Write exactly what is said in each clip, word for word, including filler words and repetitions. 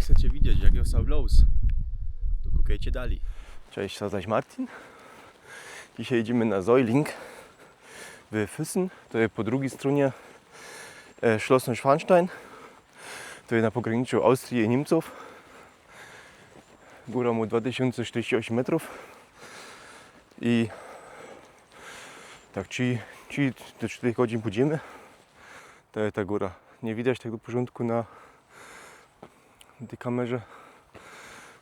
Chcecie widzieć, jak jŏ sam wlŏz? To kukejcie dalij. Cześć, to zaś Martin. Dzisiej jedziemy na Säuling w Füssen. To je po drugij strōnie, e, Schloss Neuschwanstein. To je na pograniczu Austrii i Niymcōw. Gōra mŏ dwa tysiōnce sztyrdziści ôziym metrōw. I tak, trzi, trzi do sztyrech godzin pōdziymy. To je ta gōra. Niy widać tego porządku na tyj kamerze,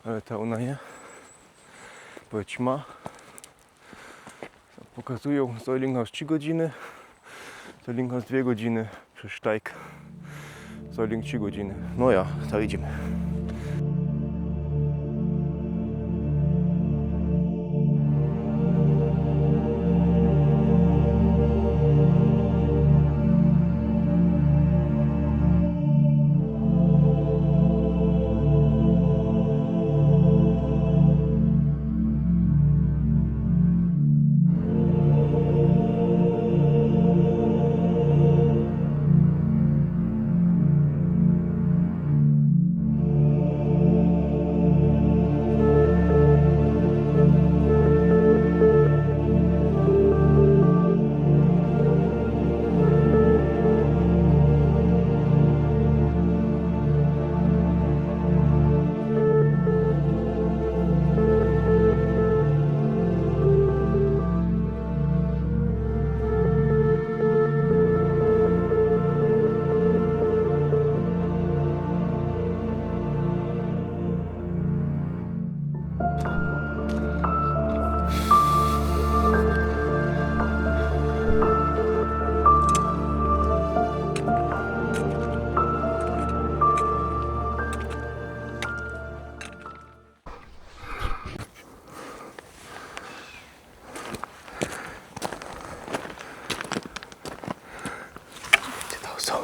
ale ta ôna je. Bo je ćma. Pokazujōm, Säuling mŏ trzi godziny, Säuling mŏ dwie godziny przez sztajk. Säuling trzi godziny. No ja, to idziemy. Gdzie to są?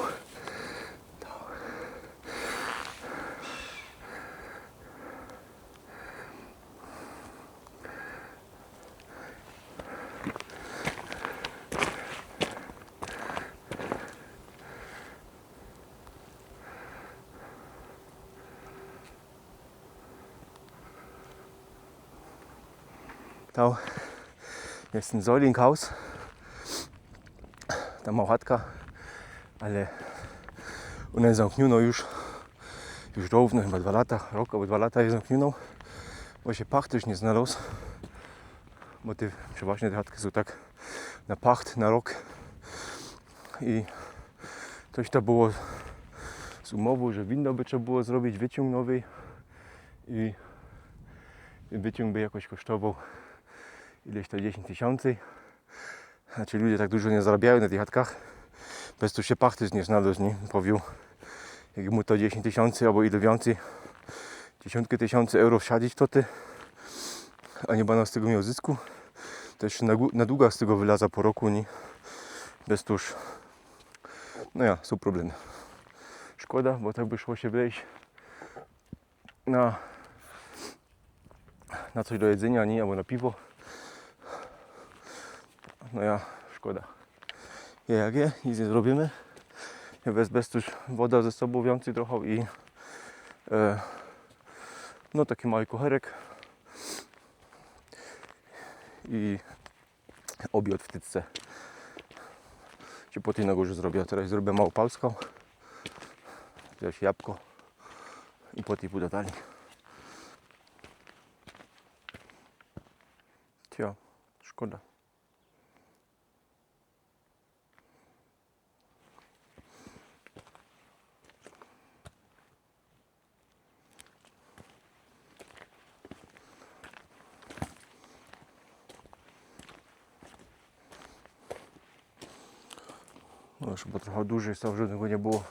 To. To je tyn Säuling House. Ta mała chatka, ale ôna je zamkniōnŏ już, już dŏwno, chyba dwa lata, rok abo dwa lata je zamkniōnŏ, bo sie pachtŏrz niy znalŏz, bo te, przeważnie te chatki sōm tak na pacht, na rok i coś tam było z umowōm, że winda by trzeba było zrobić, wyciōng nowy i, i wyciōng by jakoś kosztowoł ileś to dziesiyńć tysiōncy. Znaczy, ludzie tak dużo niy zarabiajōm na tych chatkach. Bez to sie pachtŏrz niy znalŏz, niy? Powiōm, jak mu to dziesiyńć tysiōncy abo ile wiyncyj, dziesiōntki tysiōncy euro wsadzić w to, ty, a niy bano z tego mioł zysku, to jeszcze na, na długach z tego wylaza po roku, niy? Bez to już, no ja, sōm problemy. Szkoda, bo tak by szło sie wejś na, na coś do jedzynio, niy? Abo na piwo. No ja, szkoda. Je jak je, nic niy zrobiymy. Bez, bez to już woda ze sobōm wiyncyj trochã i, e, no, taki mały kucherek. I ôbiŏd w tytce. Czy potym na gōrze zrobiã. Terŏz zrobiã małõ pauzkã. Terŏz jabłko. I potym pōdã dalij. Cio, szkoda. No już, bo trochã dłużyj stał, żeby go niy było.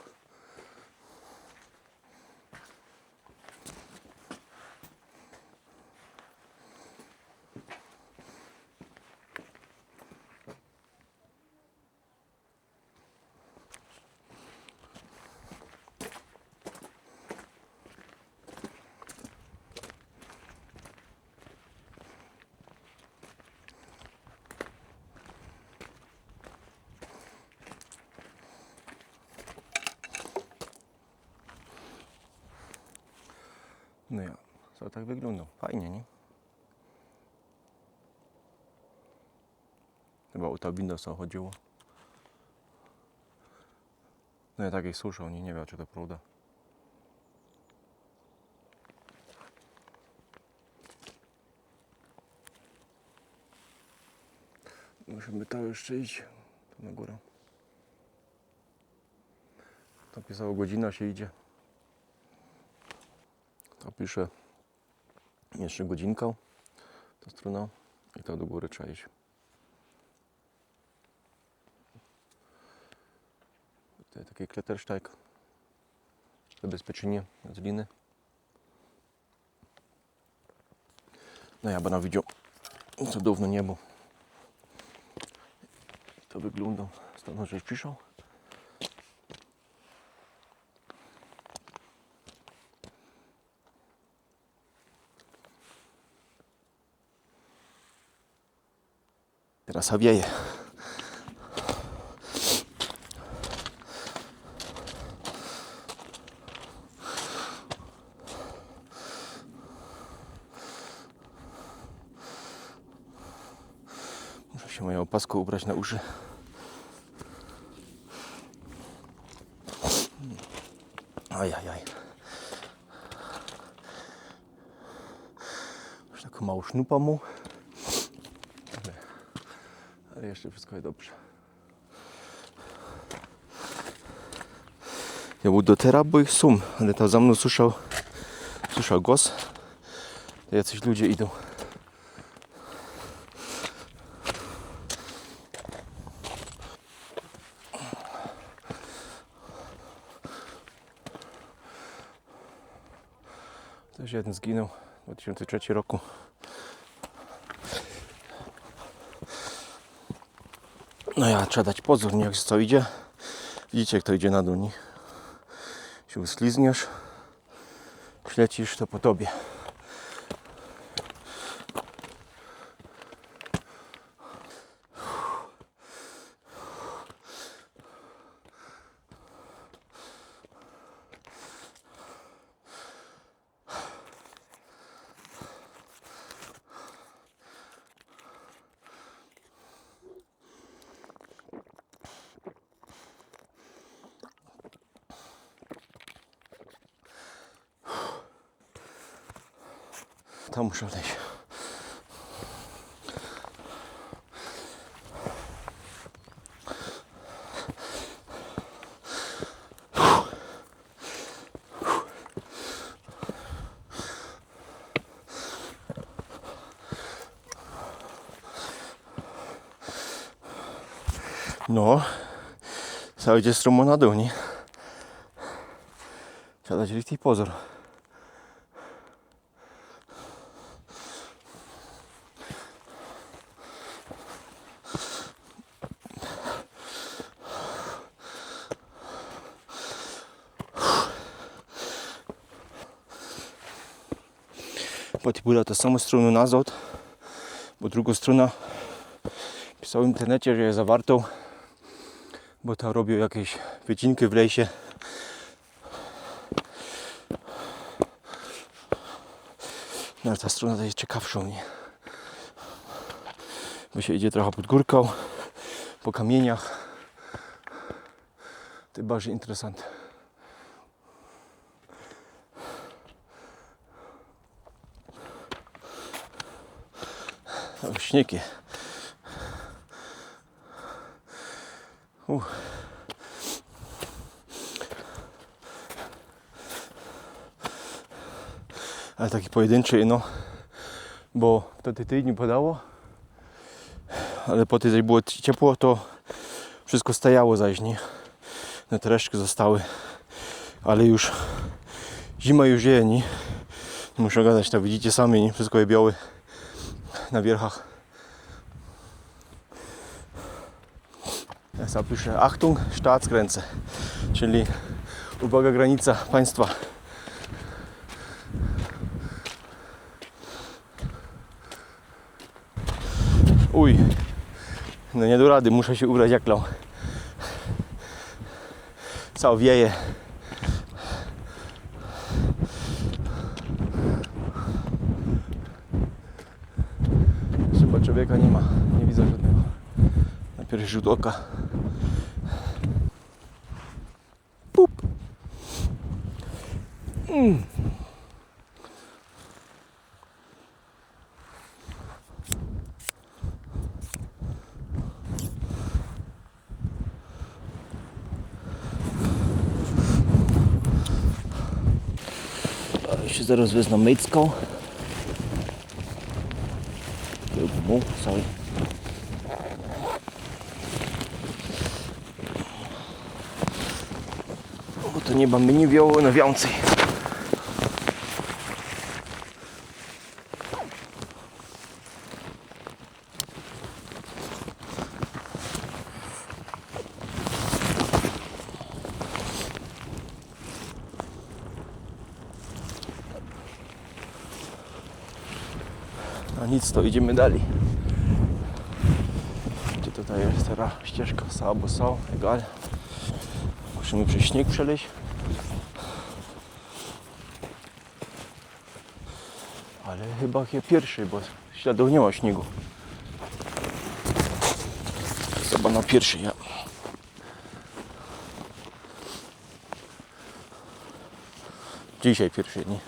No ja, to tak wyglōndŏ. Fajnie, nie? Chyba ô ta winda chodziło. No ja tak ich słyszał, nie, nie wiym, czy to prŏwda. Musimy tam jeszcze iść, tam na górę. Tam pisało, godzina się idzie. To pisze jeszcze godzinka. Ta strona. I to do góry trzeba iść. Tutaj taki Klettersteig. Zabezpieczenie z liny. No ja bym widział, co dawno nie było. To wygląda, stąd żeś przyszedł. Teraz wieje. Muszę się moją opaską ubrać na uszy. Ajajaj. Już taką małą sznupę mu. Ale, ale jeszcze wszystko jest dobrze. Ja był do tera, bo ich sum, ale tam za mną słyszał, słyszał głos. To jacyś ludzie idą. Też jeden zginął w dwa tysiące trzecim roku. No ja, trzeba dać pozór, nie, jak się co idzie. Widzicie, jak to idzie na dół, nie? Się uslizniesz, ślecisz, to po tobie. Tam muszę wejść. No, cały dzień stromo na dół, nie? Trzeba dać richtig pozór. Bo ty była ta sama strona nazad, bo drugą stronę pisał w internecie, że jest zawartą, bo tam robią jakieś wycinki w lesie. No ale ta strona to jest ciekawszą, nie? Bo się idzie trochę pod górką, po kamieniach. To bardziej interesant. Tam śnieg je. Uff. Ale taki pojedynczy, no, bo to ty-, tydzień padało, ale po tym, jak było ci-, ciepło, to wszystko stajało zaś, nie? No, te resztki zostały, ale już zima już je, nie? Muszę gadać, to widzicie sami, nie? Wszystko je białe na wierchach. Ja sobie piszę: Achtung, Staatsgrenze, czyli uwaga, granica państwa. Uj, no nie do rady, muszę się ubrać jak lał. Całe wieje. Człowieka nie ma, nie widzę żadnego. Na pierwszy rzut oka. Pup. Mm. A jeszcze zaraz wezmę myjcką. Mu, sorry. Bo to nieba by nie wiało na wiyncyj. A nic, to idziemy dalej. Gdzie tutaj jest teraz ścieżka, sabo są, egal. Musimy przez śnieg przeleźć. Ale chyba je pierwszy, bo śladów nie ma śniegu. Chyba na pierwszy, ja. Dzisiaj pierwszy, nie?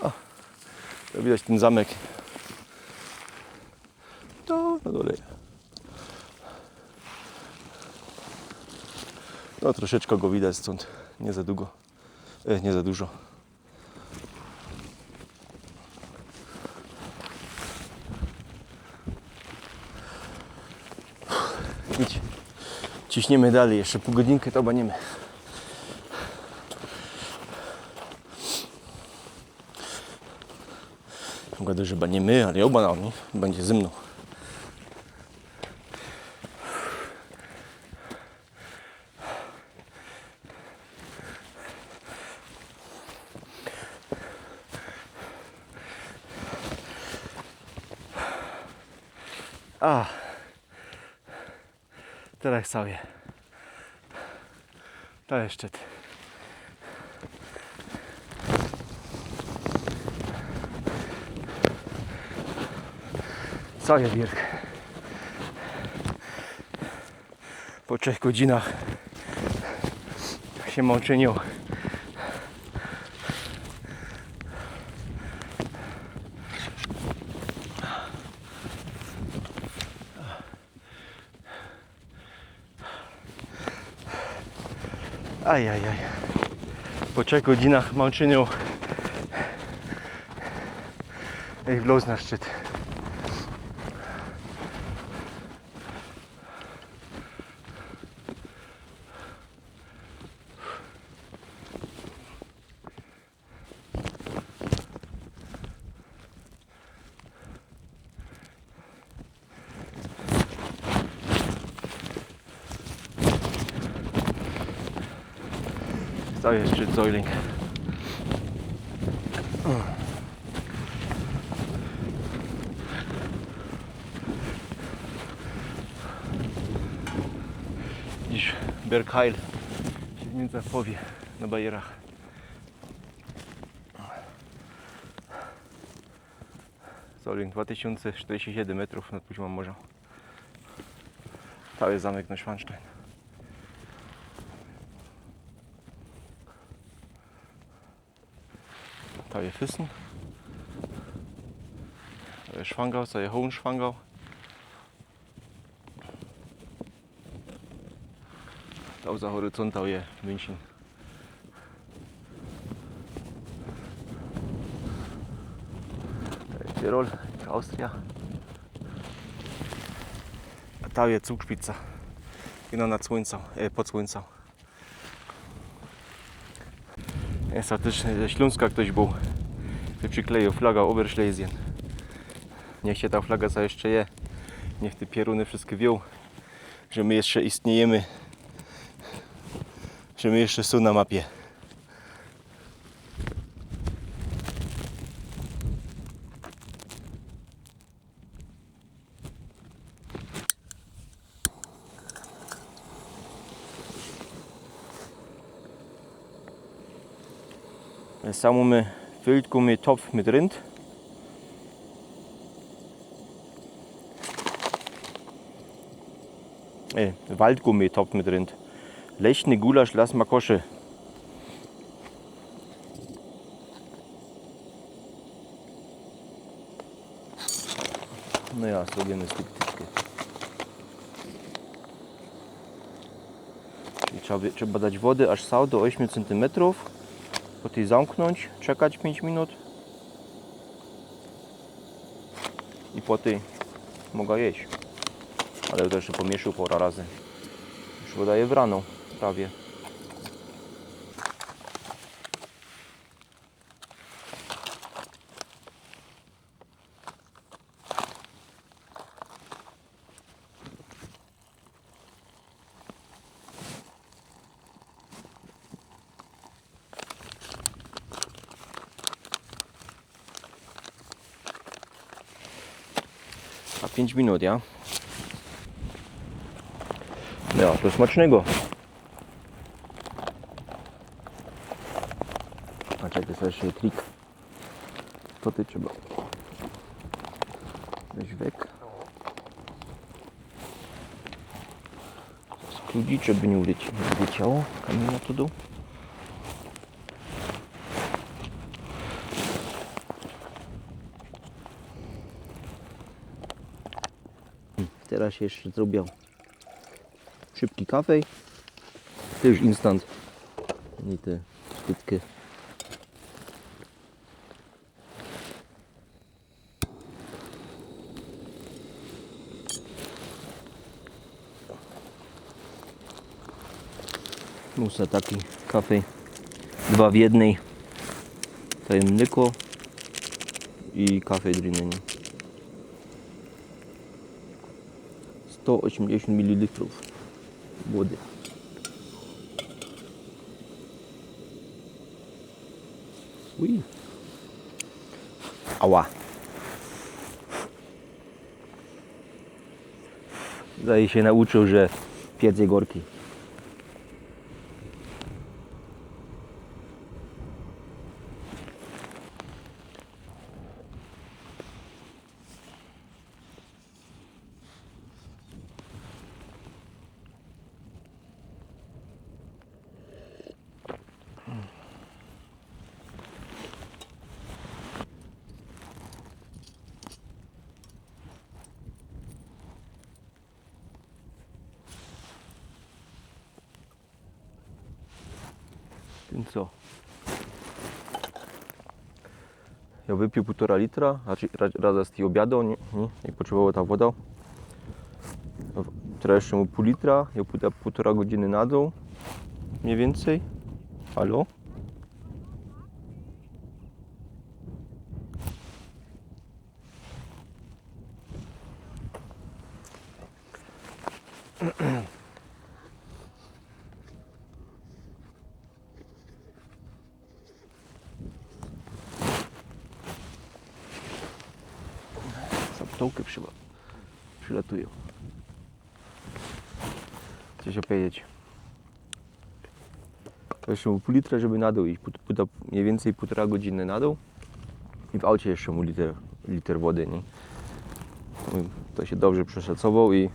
O, to widać ten zamek. To na dole. No, troszeczkę go widać stąd. Nie za długo. E, nie za dużo. Idź. Ciśniemy dalej, jeszcze pół godzinki to baniemy. Gadu, że baniemy, ale ja banalnie, będzie zimno. A. Teraz sobie. To jeszcze ty. Co je wielk? Po trzech godzinach się mączynił. Ajajaj. Po trzech godzinach mączyniu i wlôz na szczyt. To jeszcze Säuling. Dziś Bergheil, sięgnięta w połowie na bajerach. Säuling, dwa tysiące czterdzieści siedem metrów nad poziomem morza. To jest zamek Neuschwanstein. To jest Füssen. To jest Schwangau, to jest Hohenschwangau. Tam za horyzōntã je München. To je Tirol, Austria. A tam je Zugspitze. Ino nad słońcem, e, pod słońcem. Jest, a tyż ze Ślōnska ftoś bōł, że przykleiōł flagã Oberschlesien. Niech sie ta flaga, co jeszcze je, niech te pioruny wszystkie wiōm, że my jeszcze istniejymy, że my jeszcze sōm na mapie. Samōmy fyllt gōmy Topf mit Rind. E, Waldgummi-Topf mit Rind. Leśny gulasz las Makosze. No ja, zrobiymy z tyj ptytki. Czyli trzeba, trzeba dać wody aż sał do ośmiu centymetrów. Potym zamknōńć, czekać pięć minut. I potym mogã jeś. Ale to jeszcze pomieszōł pora razy. Już woda je wranōm prawie. A pięć minut, ja? No, to smacznego. A czekaj, to jeszcze trik. To ty trzeba weź wek. Skludzicze by nie uleciało, kamienia tu dół. Teraz jeszcze zrobię szybki kafej. To już instant. I te szpytki. Musa taki kafej. Dwa w jednej. To jest mleko i kafej drinny. Sto osiemdziesiąt mililitrów wody. Uj. Ała. Zdaje się nauczył, że piec je gorki. Tym co? Ja wypił półtora litra, znaczy ra-, razem z tym obiadem, nie? Nie? I potrzebował ta woda. Teraz jeszcze mu pół litra, ja pójdę półtora godziny na dół. Mniej więcej. Halo? Są ptołki przyla-, przylatują. Co się powiedzieć? Jeszcze mu pół litra, żeby na dół iść. Pó-, pó-, mniej więcej półtora godziny na dół. I w aucie jeszcze mu liter, liter wody, nie? To się dobrze przeszacował i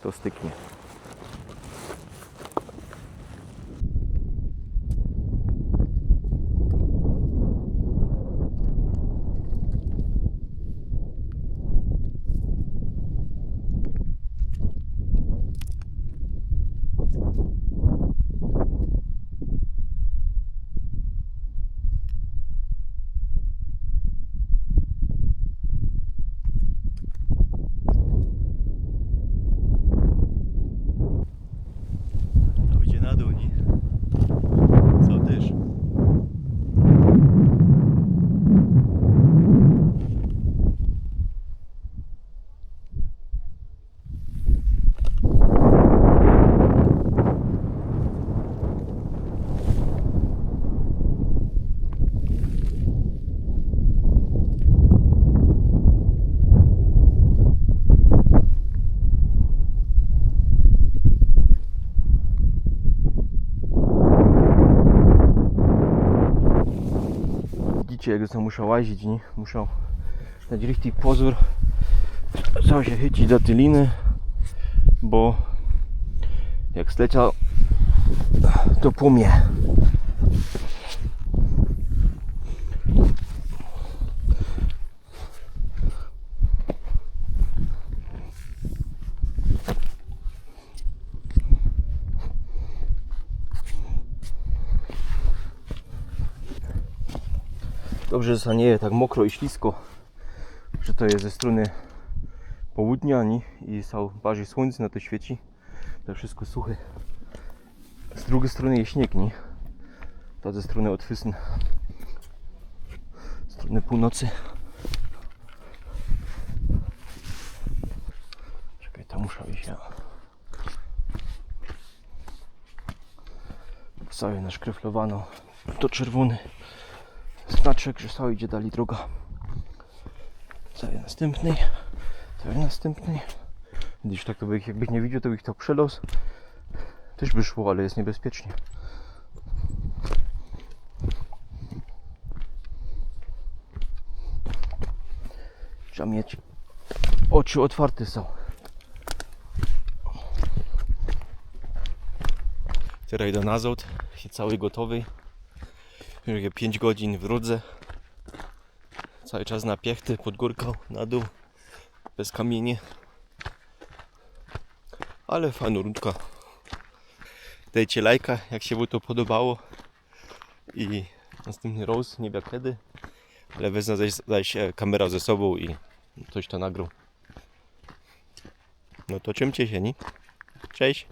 to styknie. Czy jak to muszã łazić, niy? Muszã dać richtig pozōr, co sie chyci do tyj liny, bo jak zlecã, to pōmie. Dobrze, że to niy je tak mokro i ślisko, że to je ze strōny południa, niy? I sōm bardzij słōńce na to świeci. To wszystko suche. Z drugij strōny je śniyg, niy? To ze strōny ôd Füssen. Z strōny pōłnocy. Czekej, tam muszã iś, ja. Całe naszkreflowano. To czerwōny znaczek, że całe idzie dalij droga. Całe nastympny. Całe nastympny. Widzisz, tak to bych, jakbych niy widział, to bych to przelŏz. Tyż by szło, ale je niebezpiecznie. Trzeba mieć ôczy ôtwarte sōm. Terŏz idã nazŏd, sie cały gotowy. Już je piyńć godzin w drōdze. Cały czas na piechty, pod gōrkã, na dōł, bez kamiynie. Ale fajnŏ rundka. Dejcie lajka, jak sie wōm to podobało. I nastympny rŏz, niy wiym kedy, ale wezmã zaś, zaś e, kamerã ze sobōm i coś to nagrōm. No to trzimcie sie, niy? Cześć.